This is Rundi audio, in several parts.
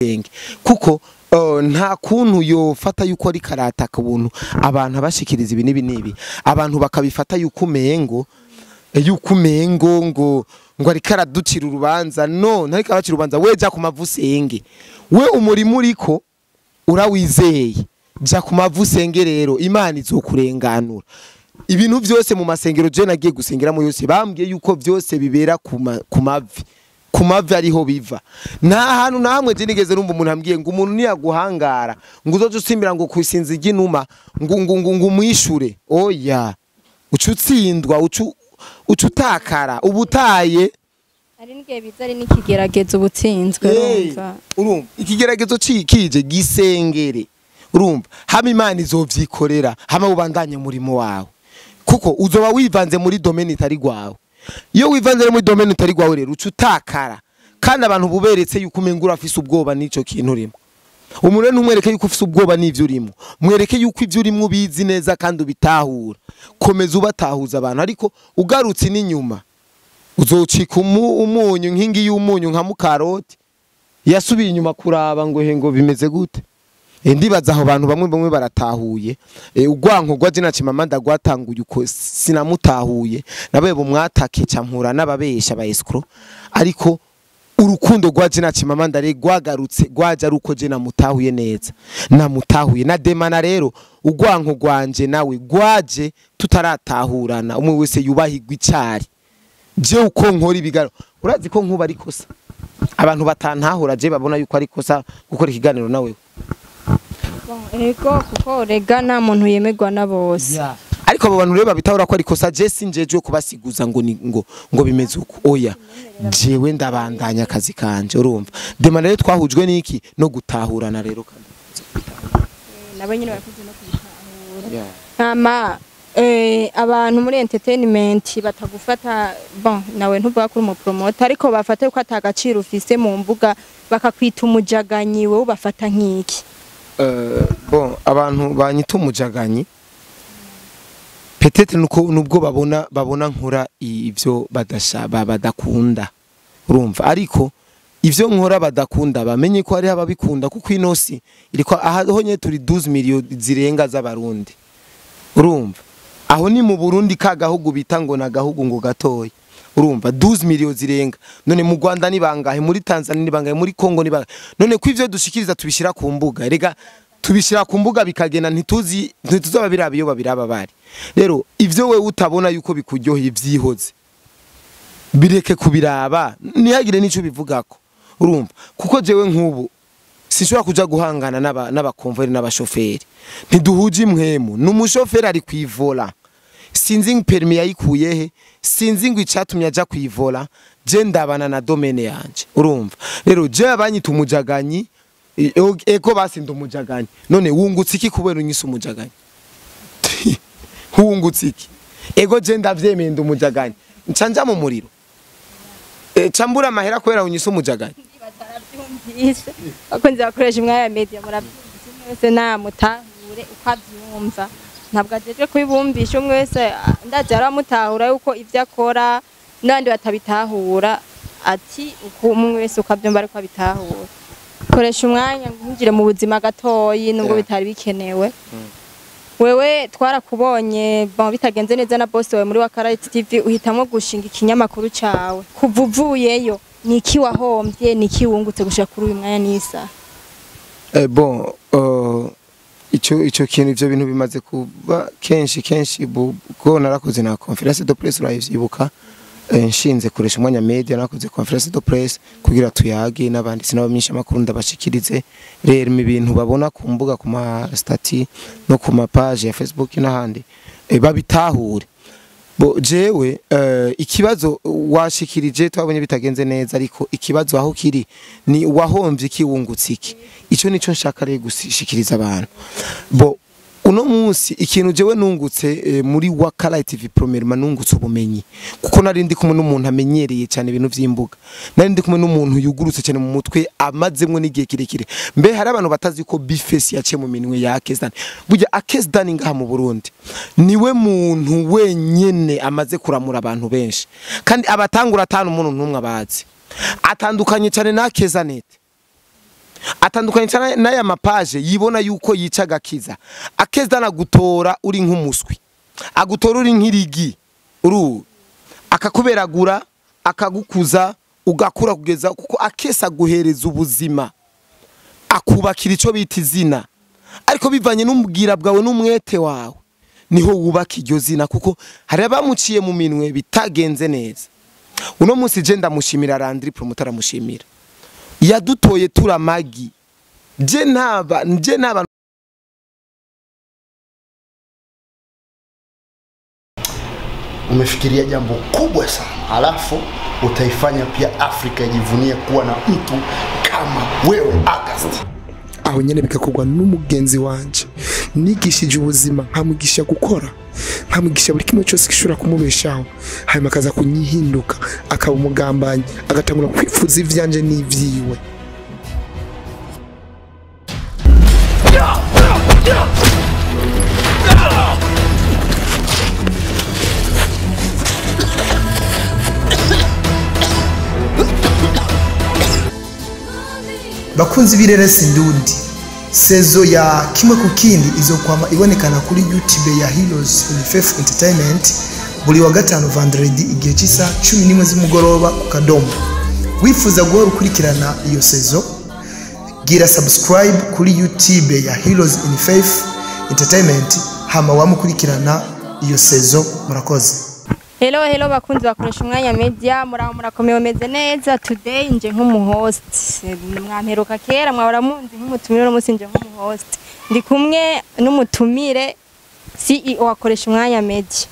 Ubwenge kuko nta kuntu yofata yuko ari karataka ubuntu, abantu abashikiriza ibi n'ibi n'ibi, abantu bakabifata yuko umengo ngo ariko araducira urubanza. No, ntariko aracira urubanza. We ja ku mavi usenge, we umurimo uriko urawizeye, ja ku mavi usenge. Rero Imana izokurenganura ibintu vyose. Mu masengero je nagiye gusengeramo yose, bambwiye yuko vyose bibera ku mavi, ku mavi ariho biva. Nta hantu na hamwe je nigeze numva umuntu ambwiye ngo umuntu niyaguhangara ngo uzoje usimbira ngo kwisinzi ry'inuma ngo umwishure. Oya, uca utsindwa, uca utakara, uba utaye. Hari n'igihe biza ari n'ikigeragezo, ubutsinzwe. Urumva. Urumva, ikigeragezo kije, gisengere, urumva, hama Imana izovyikorera, hama ubandanye umurimo wawe, kuko uzoba wivanze muri domaine itari gwawe. Iyo wivanze rero muri domaine itari gwawe, rero uca utakara, kandi abantu buberetse yuko umenga urafise ubwoba n'ico kintu urimo. Umuntu rero ntumwereke yuko ufise ubwoba n'ivyo urimo, mwereke yuko ivyo urimo ubizi neza kandi ubitahura. Komeza ubatahuza abantu, ariko ugarutse n'inyuma uzocika umunyu, nkingi y'umunyu, nka mukaroti yasubiye inyuma kuraba ngo he ngo bimeze gute. Ndibaza aho bantu bamwe bamwe baratahuye. Urwanko rwa Jina Chimamanda rwatanguye uko sinamutahuye, nabaye bumwatake campura n'ababesha ba escroc, ariko urukundo rwa Jina Chimamanda rero rwagarutse rwaje ari uko je namutahuye neza, namutahuye na Demana. Rero urwanko rwanje nawe rwaje tutaratahurana. Umwe wese yubahirwa icari. Je uko nkora ibiganiro, urazi ko nkuba ari kosa abantu batantahura, je babona yuko ari kosa gukora ikiganiro nawe. Ego, kuko rega nta muntu yemerwa na bose. Ariko abo bantu rero babitahura ko ari kosa, je sinjejwe kubasiguza ngo ni ngo bimeze uko. Oya, jewe ndabandanya akazi kanje. Urumva, Demana rero twahujwe n'iki? No gutahurana rero kandi. Nabo nyine barakoze no kubitahura. Hama abantu muri entertainment batagufata, bon, nawe ntuvuga ko uri umupromoter, ariko bafata yuko atagaciro ufise mu mbuga, bakakwita umujaganyi, wowe ubafata nk'iki? Bon, abantu banyita umujaganyi, peut-être nuko nubwo babona nkora ivyo badasha badakunda, urumva, ariko ivyo nkora badakunda, bamenye ko hari ababikunda, kuko inosi iriko aho nyene turi 12 millions zirenga z'Abarundi. Urumva, aho ni mu Burundi, ka gahugu bita ngo na gahugu ngo gatoya. Urumva, 12 millions zirenga. None mu Rwanda ni bangahe? Muri Tanzania ni bangahe? Muri Congo ni bangahe? None ko ivyo dushikiriza tubishira ku mbuga, rega tubishira ku mbuga bikagenda, ntituzi, ntituzaba biraba iyo babiraba bari. Rero ivyo wewe utabona yuko bikuryoheye, vyihoze, bireke kubiraba, ntihagire n'ico bivugako. Urumva, kuko jewe nk'ubu sinshobora kuja guhangana n'abakonveri n'abashoferi, ntiduhuje impwemu. N'umushoferi ari kwivora, sinzi permis yayikuye he, sinzi ngo icatumye aja kwivora. Je ndabana na domaine yanje. Urumva rero, je abanyita umujaganyi, eko basinda umujaganyi. None wungutse iki kubera unyise umujaganyi? Wungutse iki? Ego, je ndavyemeye, ndi umujaganyi. Nca nja mu muriro, ca mbura amahera kubera unyise umujaganyi? Barabyumvise, bakunze bakoresha umwanya media, murabyumvise. Umwe wese namutahure uko abyumva, ntabwo ajeje kubibumvisha. Umwe wese ndazi aramutahura yuko ibyo akora, n'abandi batabitahura ati uko umwe wese uko abyumva ariko abitahura. Koresha umwanya nkinjire mu buzima gatoyi nubwo bitari bikenewe. Wewe twarakubonye, bon, bitagenze neza na boss wawe muri Wakarayiti TV, uhitamo gushinga ikinyamakuru cawe. Kuva uvuyeyo, niki wahombye, niki wungutse gushika kuri uyu mwanya n'isa? Bon, ico kintu, ivyo bintu bimaze kuba kenshi kenshi. Bwo narakoze na conférence de presse, urayivyibuka. Nshinze Koresha Umwanya Media, nakoze conférence de presse kugira tuyage n'abanditsi n'abamenyesha makuru, ndabashikirize rero ibintu babona ku mbuga, ku ma statut no ku ma page ya Facebook n'ahandi, babitahure. Bo jewe ikibazo washikirije, twabonye bitagenze neza, ariko ikibazo aho kiri ni wahomvye iki, wungutse iki? Ico nico nshaka rero gushikiriza abantu. Bo uno munsi ikintu jewe nungutse muri Wakala TV, premièrement nungutse ubumenyi, kuko nari ndi kumwe n'umuntu amenyereye cyane ibintu vy'imbuga, nari ndi kumwe n'umuntu yugurutse cyane mu mutwe, amazemwo n'igihe kirekire. Mbe hari abantu batazi ko Bface yaciye mu minwe ya Akezdan? Burya Akezdan ngaha mu Burundi niwe muntu wenyene amaze kuramura abantu benshi, kandi abatangura atanu umuntu ntumwe abazi. Atandukanye cyane na Akezanet. Atandukanye cyane n'aya mapaje yibona yuko yica agakiza. Akeza anagutora uri nk'umuswi, agutora uri nk'irigi, uru akakuberagura, akagukuza, ugakura kugeza kuko akesa guhereza ubuzima, akubakira ico bita izina. Ariko bivanye n'umubwira bwawe n'umwete wawe niho wubaka iryo zina, kuko hari abamuciye mu minwe bitagenze neza. Uno munsi je ndamushimira Landry Promoter, aramushimira yadutoye turamagi. Je ntaba umefikiria jambo kubwa sana, alafu utaifanya pia Afrika ijivunie kuwa na mtu kama wewe August. Aho nyene bikakogwa n'umugenzi wanje nigishije ubuzima, nkamugisha gukora, nkamugisha buri kimwe cyose gishobora kumubeshaho, hanyuma akaza kunyihinduka akaba umugambanyi, agatangura kwifuza ivyanje n'ivyiwe. Bakunzi b'ireresi ndundi, sezo ya kimwe ku kindi izokwama ibonekana kuri YouTube ya Heroes in Faith Entertainment buri wa gatanu vendredi igihe cy'isaha 11 z'umugoroba ku kadomo. Wifuza guhora ukurikirana iyo sezo, gira subscribe kuri YouTube ya Heroes in Faith Entertainment hama wamukurikirana iyo sezo. Murakoze. Hello hello bakunzi bakoresha umwanya media, muraho murakomeye, meze neza. Today nje nk'umuhost, mwamperuka kera mwahora munzi nk'umutumire, no munsi nje nk'umuhost. Ndi kumwe n'umutumire CEO akoresha umwanya media.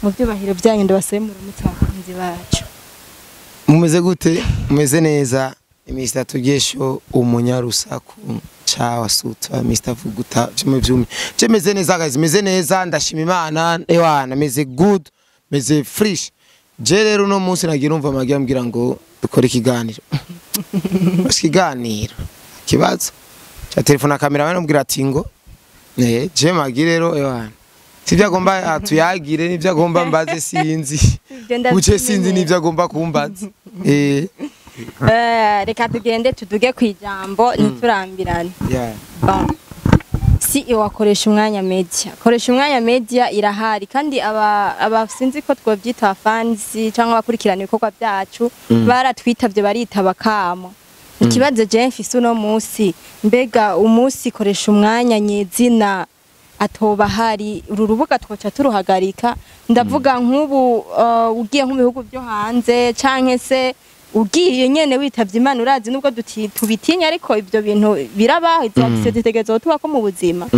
Mu byubahiro byanyu ndabasabe muramutse abakunzi bacu. Mumeze gute? Mumeze neza. Mr Tugesho umunyarusaku chawa sutwa Mr Vuguta vyume vyume. Je meze neza guys, meze neza, ndashima Imana, ewana meze good, meze fresh. Je rero uno munsi nagira umva magiye ambwira ngo dukore ikiganiro. Ikiganiro kibazo cha telefone na kamera bana ati ngo je magi rero ewana sivyo agomba atuyagire nivyo agomba mbaze sinzi. Uce sinzi nivyo agomba kumbaza. Reka tugende tuduge kwijambo ntiturambirane. Bon. CEO akoresha umwanya media. Koresha umwanya media irahari kandi aba sinzi ko twobyita fans cyangwa abakurikirana ibikorwa byacu baratwitavye baritaba kamo. Ikibazo je mfise uno munsi, mbega umunsi koresha umwanya nyezina atoba hari uru rubuga twoca turuhagarika? Ndavuga nk'ubu ugiye nko mu bihugu byo hanze canke se ugiye nyene witavye Imana, urazi nubwo tubitinya ariko ibyo bintu birabaho, izo zitegezo tuba ko mu buzima.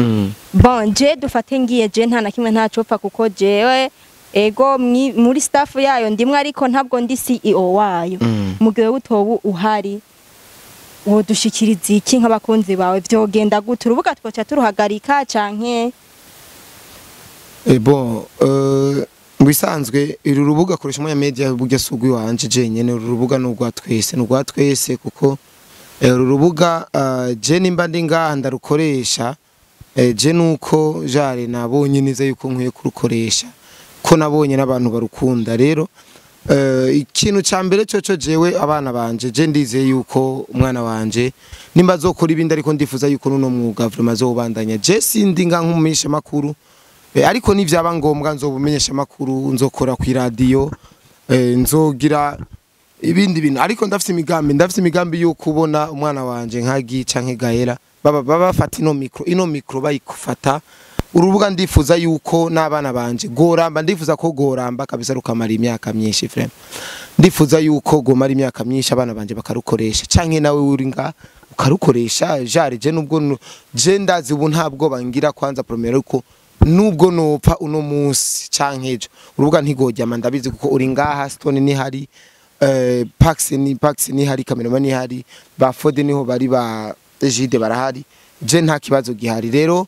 Bon, je dufate ngiye je nta na kimwe ntacopfa kuko jewe ego muri staff yayo ndimwe, ariko ntabwo ndi CEO wayo. Mugihe utobu uhari wodushikiriza iki nk'abakunzi bawe, vyogenda gute? Urubuga twoca turuhagarika canke? Bon, mubisanzwe uru rubuga koresha umwanya media burya sugwi wanje je nyene, uru rubuga n'urwa twese, n'urwa twese kuko uru rubuga je nimba ndi ngaha ndarukoresha, je nuko jare nabonye neza yuko nkwiye kurukoresha, ko nabonye n'abantu barukunda. Rero ikintu ca mbere coco jewe abana banje, je ndizeye yuko umwana wanje nimba azokora ibindi, ariko ndifuza yuko nuno mwuga vraiment azobandanya. Je sindi nga nk'umumenyesha makuru, ariko nivyaba ngombwa nzobumenyesha makuru, nzokora ku radio, nzogira ibindi bintu, ariko ndafite imigambi yo kubona umwana wanje nkagi canke Gaera baba bafata ino micro bayikufata. Urubuga ndifuza yuko n'abana banje goramba, ndifuza ko goramba kabisa rukamara imyaka myinshi frame. Ndifuza yuko gomara imyaka myinshi abana banje bakarukoresha, canke nawe uri nga ukarukoresha. Jare je nubwo je ndazi ubu ntabwo bangira kwanza premiere uko nubwo nopfa uno munsi canke ejo urubuga ntigojyama, ndabizi kuko uri ngaha Stone ni hari, Pax ni hari, cameraman ni hari, ba Fode niho bari, ba Jide barahari, je nta kibazo gihari. Rero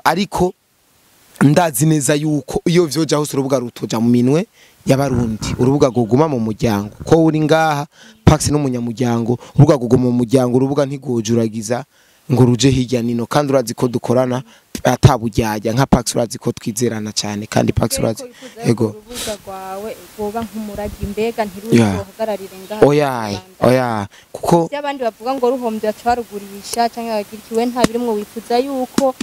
ariko ndazi neza yuko iyo vyoja hose urubuga rutoja mu minwe y'abarundi, urubuga guguma mu muryango, ko uri ngaha Pax n'umunyamuryango, urubuga guguma mu muryango, urubuga ntigojuragiza ngo ruje hirya nino, kandi urazi ko dukorana Atabujyajya nka Pax, urazi ko twizerana cyane, kandi Pax urazi. Ego. Urubuga rwawe rwoba nk'umuragi, mbega ntiruzohagararire ngaha? Oya, oya, kuko by'abandi bavuga ngo ruhombye baca barugurisha canke bagira iki, we nta birimwo. Wifuza yuko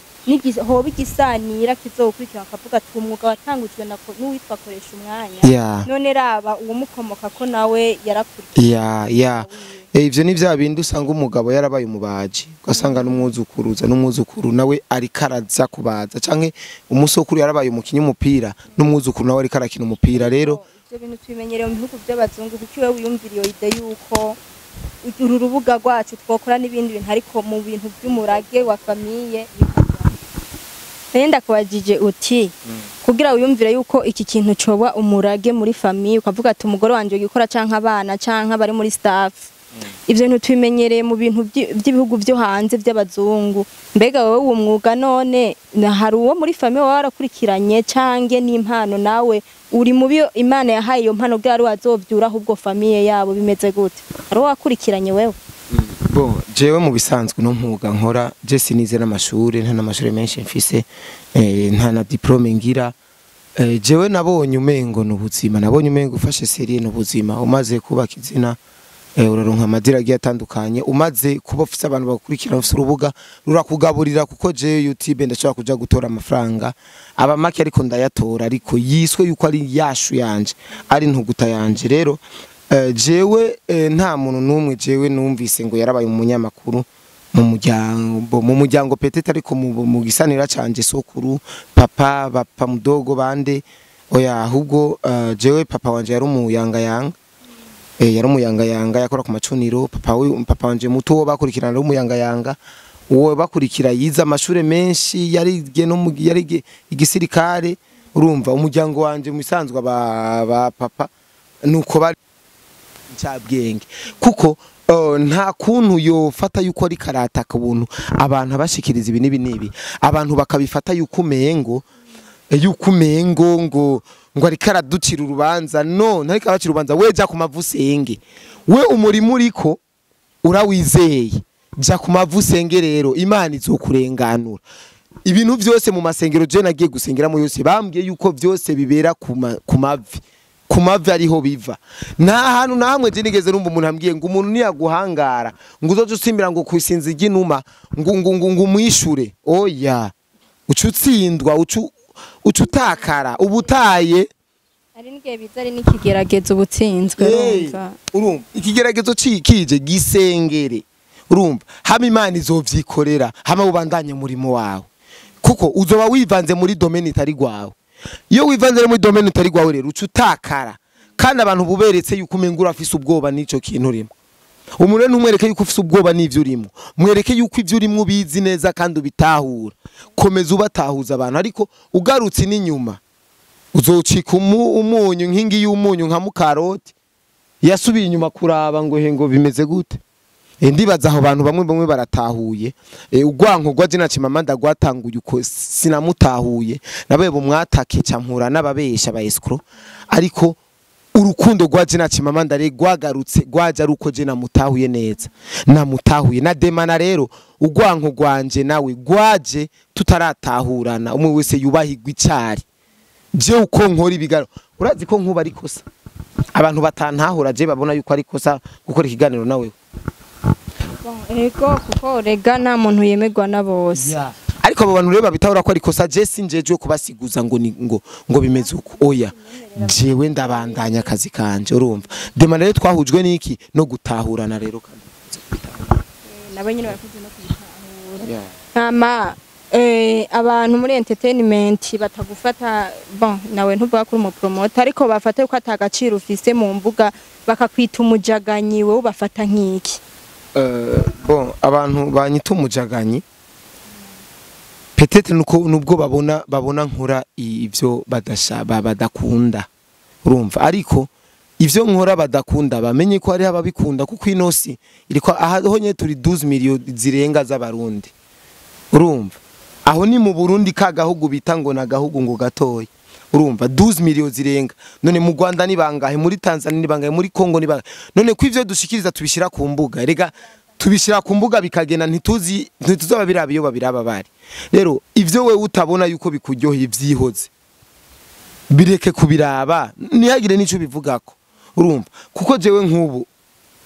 hoba igisanira kizokurikira bakavuga ati umwuga watangujwe na n'uwitwa Koresha Umwanya, none raba uwumukomoka ko nawe yarakurikiye. Ya, ivyo ni vya bindi usanga umugabo yarabaye umubaji, ugasanga n'umwuzukuruza n'umwuzukuru nawe ariko araza kubaza, canke umusokuru yarabaye umukinyi w'umupira, n'umwuzukuru nawe ariko arakina umupira. Rero ivyo bintu tubimenyereye mu bihugu by'abazungu. Kuko iwe wiyumvira iyo idée yuko uru rubuga rwacu twokora n'ibindi bintu, ariko mu bintu by'umurage wa famille bikajya? Ndakubajije uti kugira wiyumvire yuko iki kintu coba umurage muri famille, ukavuga ati umugore wanje gikora, canke abana, canke abari muri staff. Ivyo bintu tubimenyereye mu bintu by'ibihugu byo hanze by'abazungu. Mbega wowe uwo mwuga none hari uwo muri famille waba warakurikiranye, canke n'impano nawe uri mu byo Imana yahaye iyo mpano, bwari wazovyura ahubwo famille yabo bimeze gute? Hari uwo wakurikiranye wewe? Bon, jewe mu bisanzwe no mwuga nkora, je sinize n'amashuri, nta n'amashuri menshi mfise, nta na diplôme ngira. Jewe nabonye umengo n'ubuzima, nabonye umengo ufashe série n'ubuzima. Umaze kubaka izina, uraronka amadira agiye atandukanye. Umaze kuba ufise abantu bagukurikirana, ufise urubuga rurakugaburira, kuko je YouTube ndashobora kuja gutora amafaranga aba make, ariko ndayatora, ariko yiswe yuko ari yashu yanje, ari ntuguta yanje. Rero jewe nta muntu n'umwe jewe numvise ngo yarabaye umunyamakuru mu muryango peut-être, ariko mu gisanira canje, sokuru, papa, papa mudogo, bande, oya. Ahubwo jewe papa wanje yari umuyangayanga, yari umuyangayanga, yakora ku macuniro. Papa we, papa wanje muto, wo bakurikirana ari umuyangayanga, uwo bakurikira yize amashure menshi, yarige no mu yarige igisirikare. Urumva umuryango wanje mu bisanzwe ba papa nuko bari ncabwenge, kuko nta kuntu yofata yuko ari karataka ubuntu abantu abashikiriza ibi n'ibi n'ibi, abantu bakabifata yuko umengo ngo ariko araducira urubanza. No, ntariko aracira urubanza. We ja ku mavu usenge, we umurimo uriko urawizeye, ja ku mavu usenge. Rero Imana izokurenganura ibintu byose. Mu masengero je nagiye gusengeramo yose, bambwiye yuko byose bibera ku mavi, ku mavi ariho biva. Nta hantu na hamwe je nigeze numva umuntu ambwiye ngo umuntu niyaguhangara ngo uzoje usimbira ngo kwisinzi ry'inuma ngo umwishure. Oya, uca utsindwa, uca utakara, uba utaye. Hari n'igihe biza ari n'ikigeragezo, ubutsinzwe. Urumva. Urumva ikigeragezo kije, gisengere, urumva, hama Imana izovyikorera, hama ubandanye umurimo wawe, kuko uzoba wivanze muri domaine itari gwawe. Iyo wivanze rero muri domaine itari gwawe, rero uca utakara, kandi abantu buberetse yuko umenga urafise ubwoba n'ico kintu urimo. Umuntu rero ntumwereke yuko ufise ubwoba n'ivyo urimo, mwereke yuko ivyo urimo ubizi neza kandi ubitahura. Komeza ubatahuza abantu, ariko ugarutse n'inyuma uzocika umunyu, nkingi y'umunyu, nka mukaroti yasubiye inyuma kuraba ngo he ngo bimeze gute. Ndibaza aho bantu bamwe bamwe baratahuye. Ugwanko rwa Jina Chimamanda rwatanguye uko sinamutahuye, nabaye bumwatake campura n'ababesha ba escroc, ariko urukundo rwa Jina Chimamanda re rwagarutse rwaje ari uko je namutahuye neza, namutahuye na Demana. Rero ugwanko rwanje nawe rwaje tutaratahurana, umwe wese yubahirwa icari. Je uko nkora ibigaro, urazi ko nkuba ari kosa abantu batantahura, je babona yuko ari kosa gukora ikiganiro nawe. Ego, kuko rega nta muntu yemerwa na bose. Ariko abo bantu rero babitahura ko ari kosa, je sinjejwe kubasiguza ngo ni ngo bimeze uko. Oya, jewe ndabandanya akazi kanje. Urumva Dema rero twahujwe n'iki? No gutahurana rero kandi. Nabo nyine barakoze no kubitahura. Hama abantu muri entertainment batagufata, bon, nawe ntuvuga ko uri umupromoter, ariko bafata ko atagaciro ufise mu mbuga, bakakwita umujaganyi, wowe ubafata nk'iki? Bon, abantu banyita umujaganyi peut-être nuko nubwo babona nkora ivyo badasha badakunda, urumva, ariko ivyo nkora badakunda bamenye ko hari ababikunda, kuko inosi iriko aho nye turi 12 millions zirenga z'abarundi. Urumva aho ni mu Burundi, ka gahugu bita ngo na gahugu ngo gatoya, urumva 12 millions zirenga. None mu Rwanda ni bangahe? Muri Tanzania ni bangahe? Muri Congo ni bangahe? None ko ivyo dushikiriza tubishira ku mbuga, rega. Tubishira ku mbuga bikagenda, ntituzi ntituzoba biraba iyo babiraba bari. Rero ivyo wewe utabona yuko bikuryoheye, ivyihoze, bireke kubiraba, ntihagire n'ico bivugako. Urumva, kuko jewe nk'ubu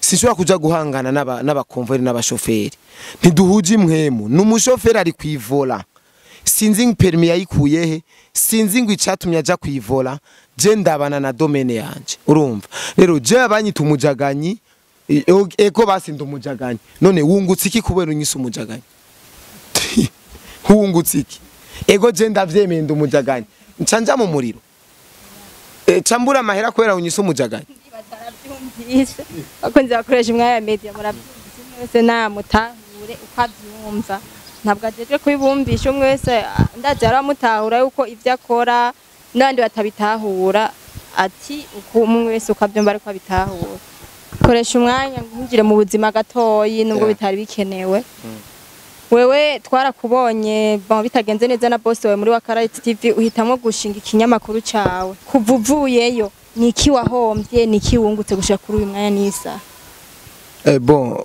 sinshobora kuja guhangana n'abakonvori n'abashoferi, ntiduhuje impwemu. N'umushoferi ari kwivora, sinzi permis yayikuye he, sinzi ngo icatumye aja kwivora. Je ndabana na domaine yanje. Urumva rero, je abanyita umujaganyi, eko basi ndi umujaganyi. None wungutse iki kubera unyise umujaganyi? Wungutse iki? Ego, je ndavyemeye, ndi umujaganyi. Nca nja mu muriro, ca mbura amahera kubera unyise umujaganyi? Batarabyumvise. Bakunze bakoresha umwanya media, murabyumvise mwese, namutahure uko abyumva. Ntabwo ajejwe kubibumvisha umwe wese, ndazi aramutahura yuko ivyo akora n'abandi batabitahura, ati uko umwe wese uko abyumva ariko abitahura. Koresha umwanya nkinjire mu buzima gatoyi nubwo bitari bikenewe. Wewe twarakubonye, bon, bitagenze neza na boss wawe muri Wakarayiti TV, uhitamo gushinga ikinyamakuru cawe. Kuva uvuyeyo, niki wahombye, niki wungutse gushika kuri uyu mwanya n'isa? Bon,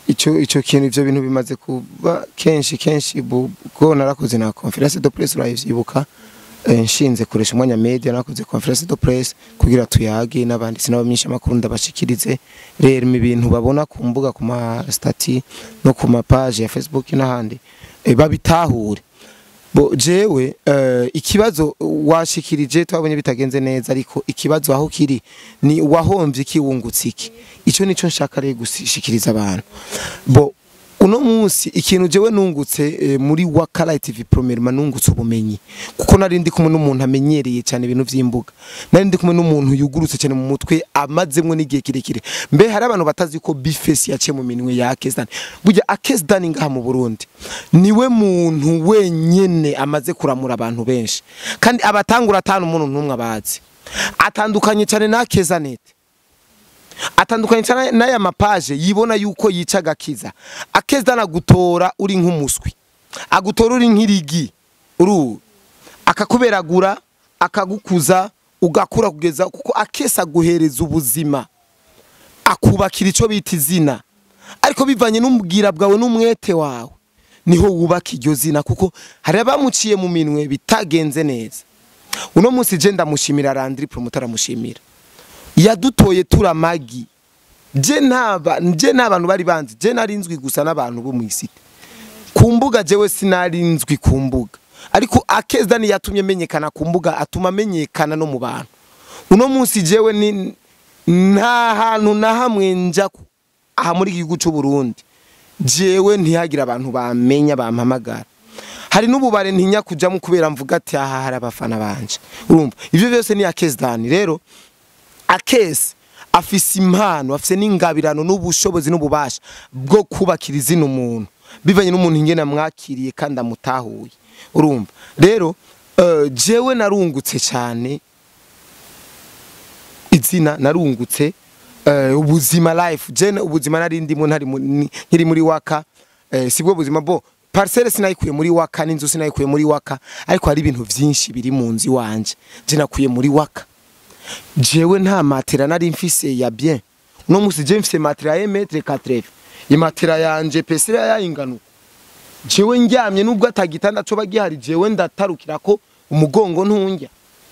ico kintu, ivyo bintu bimaze kuba kenshi kenshi. Bwo narakoze na conférence de presse, urayivyibuka, nshinze Koresha Umwanya Media, narakoze conférence de presse kugira tuyage n'abanditsi n'abamenyesha makuru, ndabashikirize rero ibintu babona ku mbuga, ku ma statut no ku ma page ya Facebook n'ahandi, babitahure. Bo jewe, ikibazo washikirije, twabonye bitagenze neza, ariko ikibazo aho kiri ni wahomvye iki, wungutse iki? Ico nico nshaka rero gushikiriza abantu. Bo uno munsi ikintu jewe nungutse muri Wakala TV, premièrement nungutse ubumenyi, kuko nari ndi kumwe n'umuntu amenyereye cyane ibintu vy'imbuga, nari ndi kumwe n'umuntu yugurutse cyane mu mutwe, amazemwo n'igihe kirekire. Mbe hari abantu batazi ko Bface yaciye mu minwe ya Akezdan? Burya Akezdan ngaha mu Burundi niwe muntu wenyene amaze kuramura abantu benshi, kandi abatangura atanu umuntu ntumwe abazi. Atandukanye cyane na Kezanet, atandukanye cyane n'aya mapaje yibona yuko yica agakiza. Akezdan agutora uri nk'umuswi, agutora uri nk'irigi, uru akakuberagura, akagukuza, ugakura kugeza, kuko akesa aguhereza ubuzima, akubakira icyo bita izina, ariko bivanye n'ubwira bwawe n'umwete wawe niho wubaka iryo zina, kuko hari abamuciye mu minwe bitagenze neza. Uno munsi je ndamushimira Landry Promoter, aramushimira, yadutoye turamagi. Je nta bantu bari banzi, je nari nzwi gusa n'abantu bo mw'isite ku mbuga. Jewe sinari nzwi ku mbuga, ariko Akezani yatumye menyekana ku mbuga, atuma menyekana no mu bantu. Uno munsi jewe ni nta hantu na hamwe nja aha muri iki gihugu cy'u Burundi jewe ntihagira abantu bamenya bampamagara. Hari n'ububare ntinya kujamo kubera mvuga ati aha hari abafana banje. Urumva, ivyo byose ni Akezani. Rero Akesi afise impano, afise n'ingabirano n'ubushobozi n'ububasha bwo kubakira izina umuntu, bivanye n'umuntu ingene amwakiriye kandi amutahuye. Urumva rero, jewe narungutse cyane izina, narungutse ubuzima, life. Je ubuzima nari ndimo ntari nkiri muri Waka, sibwo buzima. Bo parcelle sinayikuye muri Waka, n'inzu sinayikuye muri Waka, ariko hari ibintu vyinshi biri mu nzu iwanje je nakuye muri Waka. Jewe nta matera nari mfise ya bien. Uno musi je mfise matera ya 1m80. Imatera yanje pesera yayingana. Jewe ndyamye, nubwo atagitanda co bagihari, jewe ndatarukira ko umugongo ntunjya.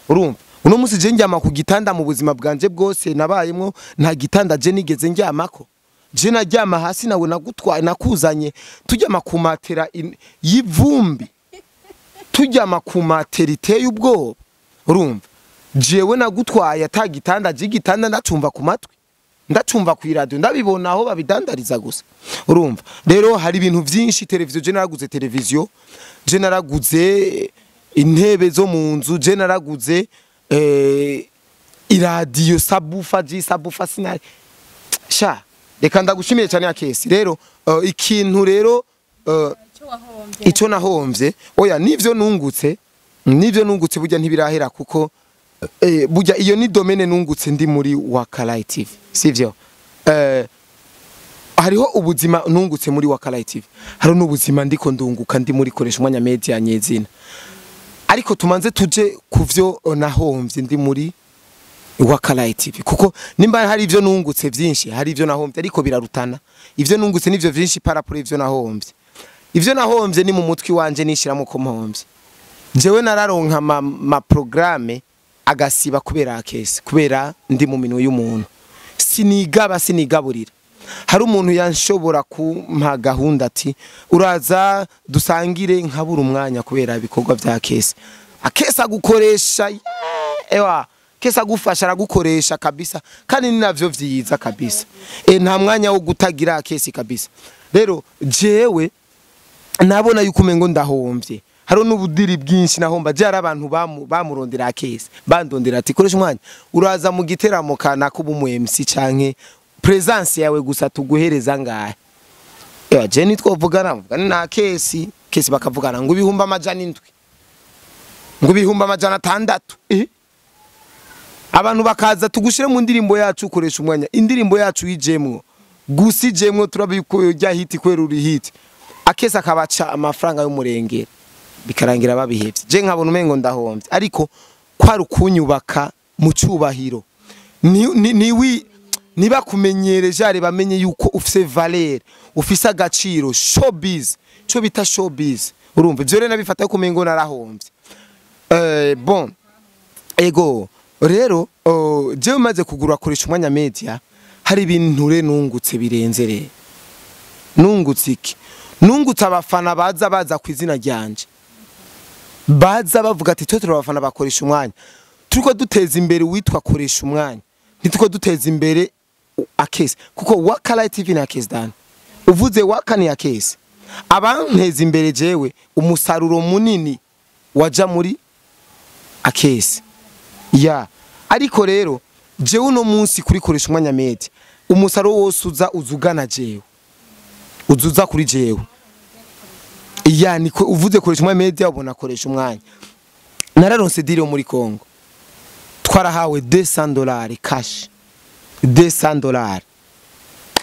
Urumva, uno musi je ndyama ku gitanda. Mu buzima bwanje bwose nabayemwo, nta gitanda je nigeze ndyamako. Je naryama hasi. Nawe nagutwaye, nakuzanye turyama ku matera y'ivumbi, turyama ku matera iteye ubwoba. Urumva, jewe nagutwaye ata gitanda. Je igitanda ndacumva ku matwi, ndacumva ku radio, ndabibona aho babidandariza gusa. Urumva rero, hari ibintu vyinshi. Televiziyo, je naraguze televiziyo, je naraguze intebe zo mu nzu, je naraguze iradiyo subwoofer. Je subwoofer sinari sha. Reka ndagushimiye cyane ya kesi. Rero ikintu rero Icyo wahombye? Icyo nahombye, oya, nivyo nungutse, nivyo nungutse burya ntibirahera, kuko burya iyo ni domaine nungutse ndi muri Wakalai TV, sivyo? Hariho ubuzima nungutse muri Wakalai TV, hariho n'ubuzima ndiko ndunguka ndi muri Koresha Umwanya Media nyezina. Ariko tumanze tuje kuvyo nahombye ndi muri Waka Light TV, kuko nimba hari ivyo nungutse vyinshi, hari ivyo nahombye, ariko birarutana. Ivyo nungutse nivyo vyinshi par rapport ivyo nahombye. Ivyo nahombye ni mu mutwi wanje nishiramo ko mpombye. Jewe nararonka ma programme agasiba kubera akese, kubera ndi mu minwe y'umuntu. Sinigaba, sinigaburira. Hari umuntu yanshobora kumpa gahunda ati uraza dusangire, nkabura umwanya kubera ibikorwa vya kese. Akese agukoresha, yeah, ewa kese agufasha, aragukoresha kabisa, kandi ni navyo vyiza kabisa. Nta mwanya wo gutagira kese kabisa. Rero jewe nabona yuko umengo ndahomvye. Hariho n'ubudiri bwinshi nahomba. Je hari abantu bamurondera kese, bandondera ati koresha umwanya, uraza mu giteramo kanaka ubu mu MC canke presence yawe gusa tuguhereza ngahe. Ewa je nitwovugana, mvugana na kesi, kesi bakavugana ngo 700,000, ngo 600,000. Abantu bakaza tugushire mu ndirimbo yacu, ukoresha umwanya, indirimbo yacu yijemwo gusa, ijemwo turabikujya hit kwera uri hit. Akesa akabaca amafaranga y'umurengera, bikarangira babihevye. Je nkabona umengo ndahombye, ariko kwari ukunyubaka mu cyubahiro. Ni niba kumenyereje are bamenye yuko ufise valeur, ufise agaciro, showbiz, cyo bita showbiz. Urumva ivyo rero nabifata ko umengo narahombye. Bon, ego rero jewe maze kugura koresha umwanya media, hari ibintu re nungutse birenze. Rero nungutse iki? Nungutse abafana baza ku izina ryanje, baza bavuga ati twe turi abafana bakoresha umwanya, turiko duteza imbere uwitwa koresha umwanya, ntituko duteza imbere akese, kuko Waka Light TV na Akese Dan, uvuze Waka ni Akese. Abanteza imbere jewe, umusaruro munini waja muri Akese ya. Ariko rero jewe uno munsi kuri koresha umwanya media, umusaruro wose uza uzugana jewe, uzuza kuri jewe. Ya niko uvuze koresha umwanya media ubona koresha umwanya. Nararonse deal yo muri Congo, twarahawe $200 cash, $200.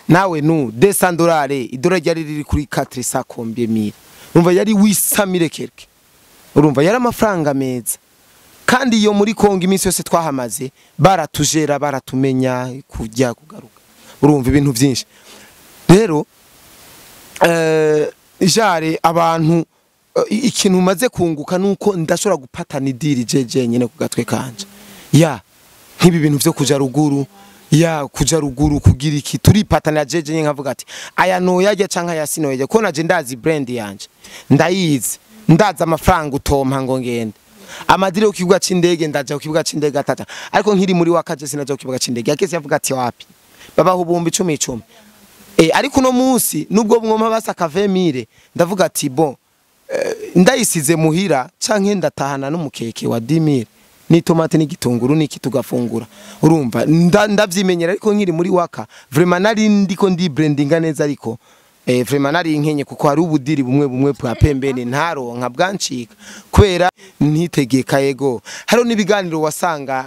Nawe nu $200, idolari ryari riri kuri 400 combien mille, urumva yari 800 quelque, urumva yari amafaranga meza. Kandi iyo muri Congo iminsi yose twahamaze baratujera, baratumenya kujya kugaruka, urumva ibintu byinshi. Rero jare abantu ikintu umaze kunguka nuko ndashobora gupatana idiri jeje nyene ku gatwe kanje. Ya nk'ibi bintu vyo kuja ruguru, ya kuja ruguru kugira iki, turipatana jeje nyene, nkavuga ati aya noyajya canke aya sinoyajya, ko naje ndazi brand yanje, ndayizi, ndazi amafaranga utompa ngo ngende. Amadire ku kibuga c'indege, ndaja ku kibuga c'indege atata, ariko nkiri muri wakaje sinaja ku kibuga c'indege. Yakese yavuga ati wapi, babaho ubumbi 10 10. Ariko uno munsi nubwo mwompa basaka 20000, ndavuga ati bon, ndayisize muhira canke ndatahana n'umukeke wa 10000 n'itomate n'igitunguru n'iki tugafungura. Urumva ndavyimenyera. Ariko nkiri muri Waka vraiment nari ndiko ndi brandinga neza, ariko vraiment nari nkenye, kuko hari ubudiri bumwe bumwe bwa pembeni ntaronka bwancika kubera ntitegeka. Yego hariho n'ibiganiro wasanga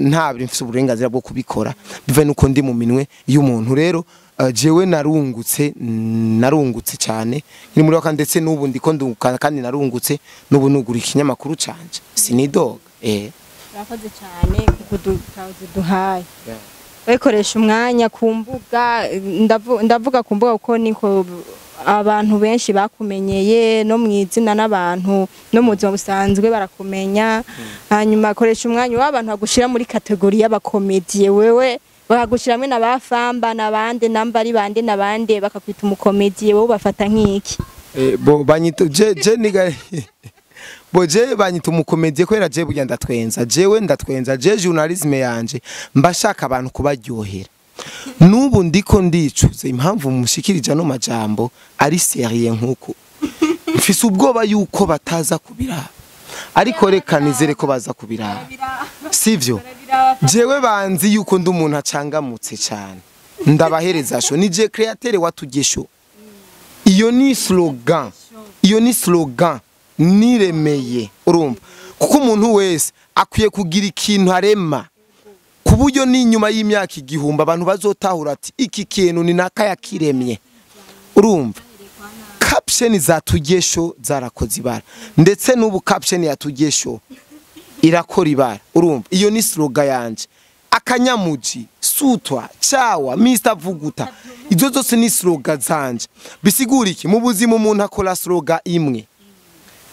ntabwo mfise uburenganzira bwo kubikora, bive nuko ndi mu minwe y'umuntu. Rero jewe narungutse, narungutse cyane nkiri muri Waka, ndetse n'ubu ndiko ndunguka kandi narungutse n'ubu nugura ikinyamakuru canje, sinidoga. Urakoze cyane kukudutazi duhaye. Bakoresha umwanya ku mbuga, ndavuga ku mbuga kuko niko abantu benshi bakumenyeye no mu izina, n'abantu no mu buzima busanzwe barakumenya. Hanyuma akoresha umwanya w'abantu bagushira muri catégorie y'abakomediye, wewe bakagushiramwe na bafamba n'abandi namba ari bande n'abande, bakakwita umukomediye, wowe bafata nk'iki? Bo banyita je niga bo je banyita umukomediye kubera je burya ndatwenza, jewe ndatwenza, je journalisme yanje mbashaka abantu kubaryohera. Nubu ndiko ndicuza impamvu mushikirije no majambo ari sérieux nkuko mfise ubwoba yuko bataza kubiraba, ariko reka nizere ko baza kubiraba, sivyo? Jewe banzi yuko ndi umuntu acangamutse cyane, ndabahereza show, ni je créateur wa tugesho. Iyo ni slogan, iyo ni slogan niremeye, urumva, kuko umuntu wese akwiye kugira ikintu arema ku buryo n'inyuma y'imyaka 1000 abantu bazotahura ati iki kintu ni naka yakiremye. Urumva caption za tugesho zarakoze ibara, ndetse n'ubu caption ya tugesho irakora ibara. Urumva iyo ni slogan yanje. Akanyamuji, Sutwa, Chawa, Mr Vuguta, izo zose ni slogan zanje. Bisigura iki? Mu buzima umuntu akora slogan imwe.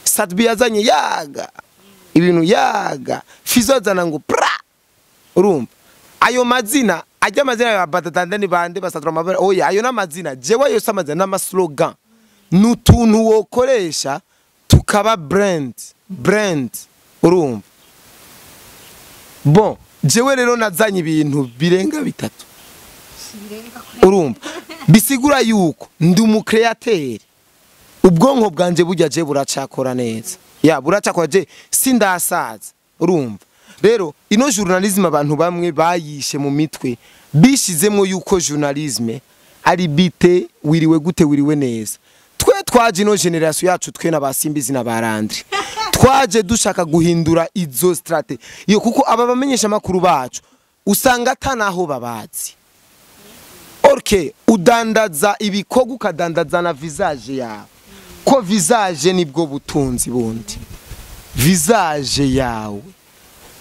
Sadbi yazanye yaga, ibintu yaga, Fizo azana ngo pra. Urumva ayo mazina, ajya amazina ya batatandani bande basatura amabara, oya ayo n'amazina jewe ayo si amazina, n'amaslogan, n'utuntu wokoresha tukaba brand brand. Urumva, bon, jewe rero nazanye ibintu birenga bitatu. Urumva, bisigura yuko ndi umucréateur. Ubwonko bwanje burya je buracakora neza, ya buracakora, je sindasaza. Urumva rero ino journalisme abantu bamwe bayishe mu mitwe, bishizemwo yuko journalisme ari bite, wiriwe gute, wiriwe neza. Twe twaje ino génération yacu, twe n'abasimbizi n'abarandri, twaje dushaka guhindura izo stratégie iyo, kuko aba bamenyesha makuru bacu usanga atanaho babazi. Orke udandaza ibikorwa, ukadandaza na visage yawe, ko visage nibwo butunzi bundi, visage yawe.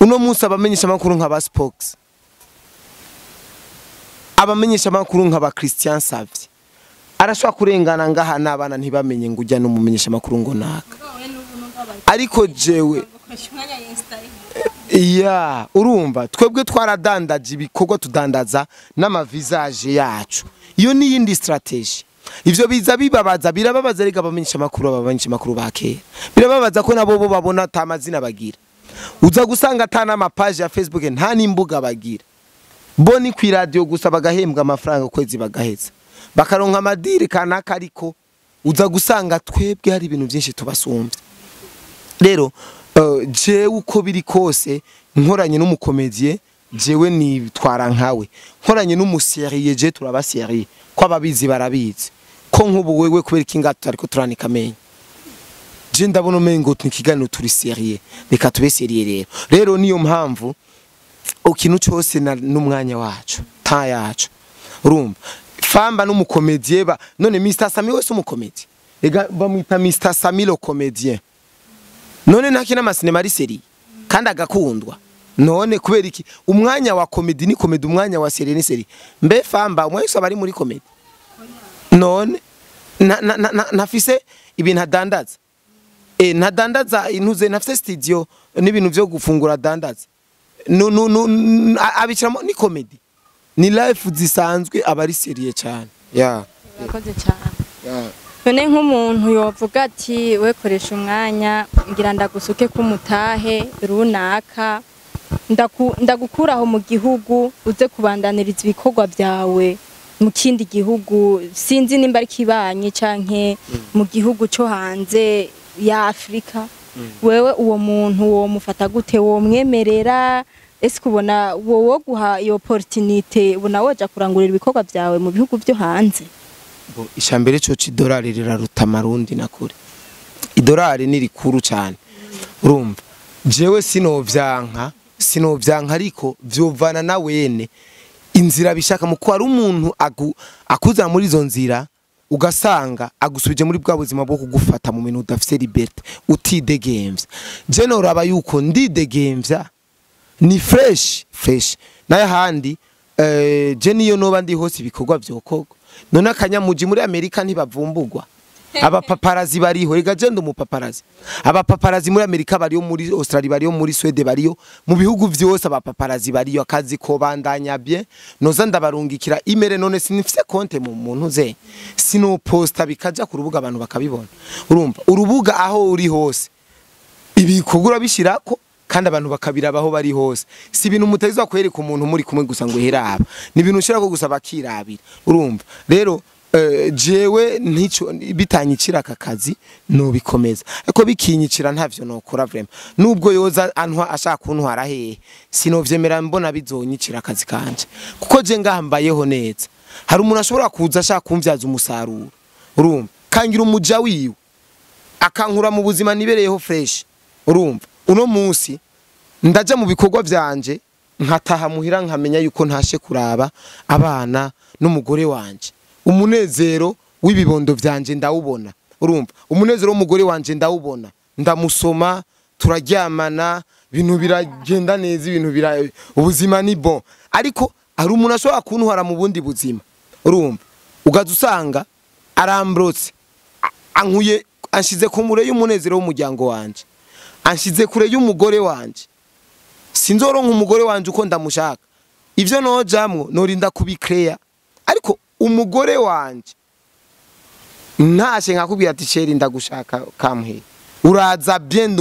Uno munsi abamenyesha makuru nka ba Spox, abamenyesha makuru nka ba Christian Savie, arashobora kurengana ngaha n'abana ntibamenye ngo ujya n'umumenyesha makuru ngo naka. Ariko jewe ya urumva twebwe twaradandaje ibikorwa, tudandaza n'amavisage yacu. Iyo ni yindi stratégie. Ivyo biza bibabaza, birababaza rega abamenyesha makuru, abamenyesha makuru ba kera birababaza ko nabo bo babona ata mazina bagira. Uza gusanga ata n'amapages ya Facebook, nta n'imbuga bagira, bo ni ku radio gusa, bagahembwa amafaranga ukwezi bagaheza, bakaronka amadiri kanaka. Ariko uza gusanga twebwe hari ibintu byinshi tubasumbye. Rero jewe uko biri kose, nkoranye n'umucomédien jewe nitwara nkawe, nkoranye n'umusérieux je turaba sérieux, ko ababizi barabizi ko nk'ubu wewe kubera iki ngato ariko turanika amenyo, je ndabona umengo ni ikiganiro turi sérieux, reka tube sérieux. Rero niyo mpamvu ikintu cyose n'umwanya wacu ta yacu. Urumva famba n'umucomédien ba none Mr Sami wese umucomédien, ega bamwita Mr Sami le comédien, none ntakina amasinema ari sérieux kandi agakundwa. None kubera iki? Umwanya wa comédie ni comédie, umwanya wa sérieux ni sérieux. Mbe famba umwanya wose aba ari muri comédie? None nafise ibintu adandaza, ntadandaza intuze, ntafise studio n'ibintu vyo gufungura adandaza, no no no abiciramo ni comédie, ni life zisanzwe, aba ari sérieux cyane ya. Urakoze cyane. Yeah. None nk'umuntu yovuga ati we koresha umwanya, ngira ndagusuke k'umutahe runaka, ndagukuraho mu gihugu uze kubandaniriza ibikorwa byawe mu kindi gihugu, sinzi nimba ari kibanyi canke mu gihugu cyo hanze ya Afrika, wewe uwo muntu wo mufata gute? Womwemerera? Ese kubona wowe guha iyo opportunité, ubona woja kurangurira ibikorwa byawe mu bihugu byo hanze? Bo, icambere cyo c'idolari riraruta amarundi na kure, idolari ni rikuru cyane. Urumva jewe sinovyanka, sinovyanka, ariko vyovana na wene inzira bishaka mu ko ari umuntu akuzana muri izo nzira, ugasanga agusubije muri bwa buzima bwo kugufata mu bintu udafise liberté, utidegemvya. Je noraba yuko ndidegemvya ni fresh fresh, nayo handi je niyo noba ndi hose ibikorwa vyokorwa. None akanyamuji muri Amerika ntibavumbugwa? Abapaparazzi bariho rega, je ndi umupaparazzi. Abapaparazzi muri Amerika bariyo, muri Australia bariyo, muri Swede bariyo, mu bihugu vyose abapaparazzi bariyo. Akazi ko bandanya bien, noza ndabarungikira email. None sinifise compte mu muntu ze, sino posta bikaja ku rubuga abantu bakabibona? Urumva urubuga aho uri hose ibikorwa urabishirako kandi abantu bakabiraba aho bari hose. Si ibintu mutagizwa kwereka umuntu muri kumwe gusa ngo heraba, ni ibintu ushirako gusa bakirabira. Urumva rero jewe ntico bitanyicira aka kazi nobikomeza, ariko bikinyicira ntavyo nokora vraiment. Nubwo yoza antwa ashaka kuntwara hehe, sinovyemera mbona bizonyicira akazi kanje, kuko je ngaha mbayeho neza. Hari umuntu ashobora kuza ashaka kumvyaza umusaruro, urumva, kangira umuja wiwe, akankura mu buzima nibereyeho fresh. Urumva uno munsi ndaja mu bikorwa vyanje, nkataha muhira, nkamenya yuko ntashe kuraba abana n'umugore wanje. Umunezero w'ibibondo vyanje ndawubona. Urumva umunezero w'umugore wanje ndawubona, ndamusoma, turaryamana. Ibintu biragenda neza, ibintu bira, ubuzima ni bon. Ariko hari umuntu ashobora kuntwara mu bundi buzima, urumva, ugaza usanga arambrotse, ankuye, anshize ku mure y'umunezero w'umuryango wanje, anshize kure y'umugore wanje. Sinzoronka umugore wanje uko ndamushaka. Ivyo nojamwo norinda kubikreya, ariko umugore wanje ntashe nkakubwira ati chéri, ndagushaka, kamuhe, uraza bien,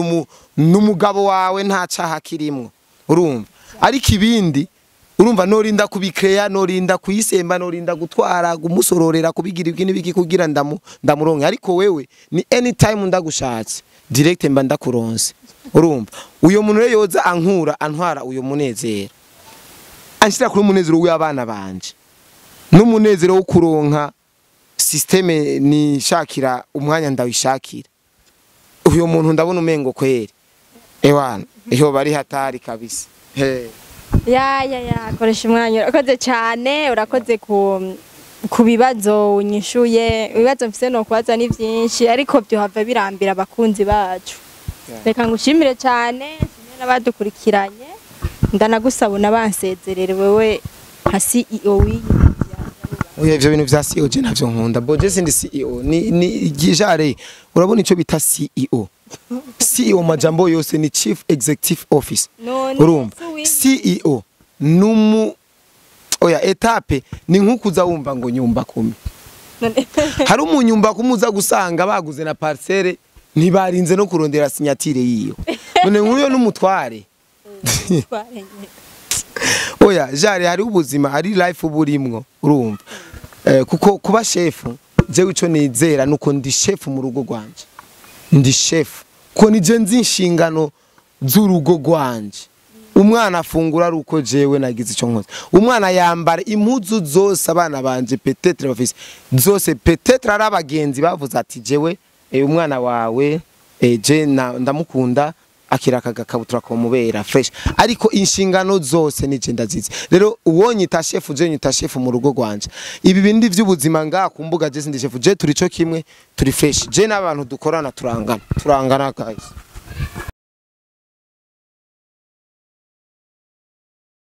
n'umugabo wawe nta caha kirimwo, urumva. Ariko ibindi, urumva, norinda kubikreya, norinda kuyisemba, norinda gutwara, kumusororera, kubigira ibiki n'ibiki kugira ndamuronke. Ariko wewe ni anytime ndagushatse, direct mba ndakuronse, urumva. Uyo muntu rero yoza ankura, antwara uyo munezero, anshira kuri umunezero w'abana banje n'umunezero wo kuronka système nishakira umwanya ndawishakira. Uyo muntu ndabona umengo kweri, ewana, iyo bari hatari kabisa, he. Ya, koresha umwanya. Urakoze cyane, urakoze ku bibazo unyishuye. Ibibazo mfise no kubaza ni byinshi, ariko byohava birambira abakunzi bacu. Reka ngushimire cyane, nshimire n'abadukurikiranye. Ndanagusaba unabansezerere wewe nka CEO w'iyi. Oya, ivyo bintu vya CEO je ntavyo nkunda. Bo je sindi CEO, ni gijare. Urabona ico bita CEO, CEO majambo yose ni Chief Executive Office. None Urumva, si CEO numu, oya, etape ni nkukuza wumva ngo nyumba kumi. None Hari umunyumba kumuza gusanga baguze na parcelle, ntibarinze no kurondera signature yiyo. None nk'uyo n'umutware? Twarenye. Oya jare, hari ubuzima, hari life uburimwo, urumva, kuko kuba chef, jewe ico nizera nuko ndi chef mu rugo rwanje. Ndi chef ko nije nzi inshingano z'urugo rwanje. Umwana afungura ari uko jewe nagize ico nkoze, umwana yambara impuzu zose, abana banje peut-être bafise zose, peut-être ari abagenzi bavuze ati jewe umwana wawe je ndamukunda, akira akagakabutura kamubera fresh, ariko inshingano zose nije ndazizi. Rero uwonyita chef, je nyita chef mu rugo rwanje. Ibi bindi vy'ubuzima ngaha ku mbuga, je sindi chef. Je turi co kimwe, turi fresh. Je n'abantu dukorana turangana, turangana guys.